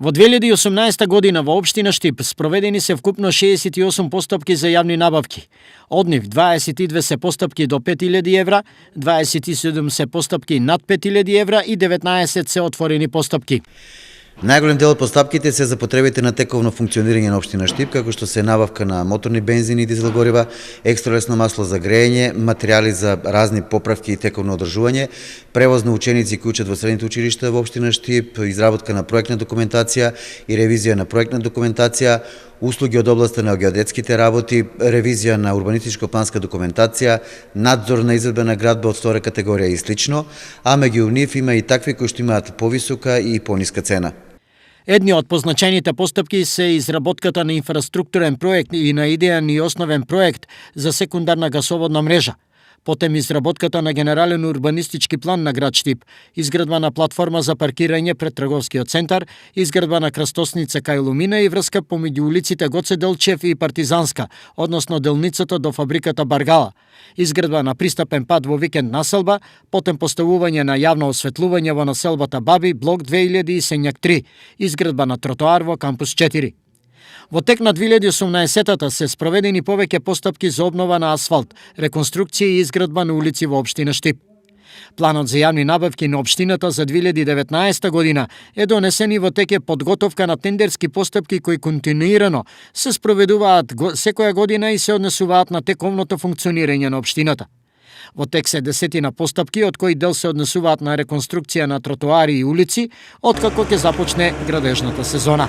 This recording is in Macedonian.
Во 2018 година во општина Штип спроведени се вкупно 68 постапки за јавни набавки. Од нив 22 се постапки до 5000 евра, 27 се постапки над 5000 евра и 19 се отворени постапки. Најголем дел од постапките се за потребите на тековно функционирање на општина Штип, како што се набавка на моторни бензини и дизел горива, екстралесно масло за грејење, материјали за разни поправки и тековно одржување, превоз на ученици кои учат во средните училишта во општина Штип, изработка на проектна документација и ревизија на проектна документација, услуги од областа на геодетските работи, ревизија на урбанистичко-планска документација, надзор на изvedбена градба од втора категорија и слично, а меѓу нив има и такви кои што имаат повисока и пониска цена. Едни од позначените постапки се изработката на инфраструктурен проект и на идејан и основен проект за секундарна гасоводна мрежа. Потем изработката на генерален урбанистички план на град Штип, изградба на платформа за паркирање пред трговскиот центар, изградба на крстосница кај Лумина и врска помеѓу улиците Гоце Делчев и Партизанска, односно делницата до фабриката Баргала, изградба на пристапен пат во викенд населба, потем поставување на јавно осветлување во населбата Баби, блок 2000 и Сењак 3, изградба на тротоар во кампус 4. Во тек на 2018-та се спроведени повеќе постапки за обнова на асфалт, реконструкција и изградба на улици во општина Штип. Планот за јавни набавки на општината за 2019 година е донесен и во тек е подготовка на тендерски постапки кои континуирано се спроведуваат секоја година и се однесуваат на тековното функционирање на општината. Во тек се десетина постапки, од кои дел се однесуваат на реконструкција на тротоари и улици, откако ќе започне градежната сезона.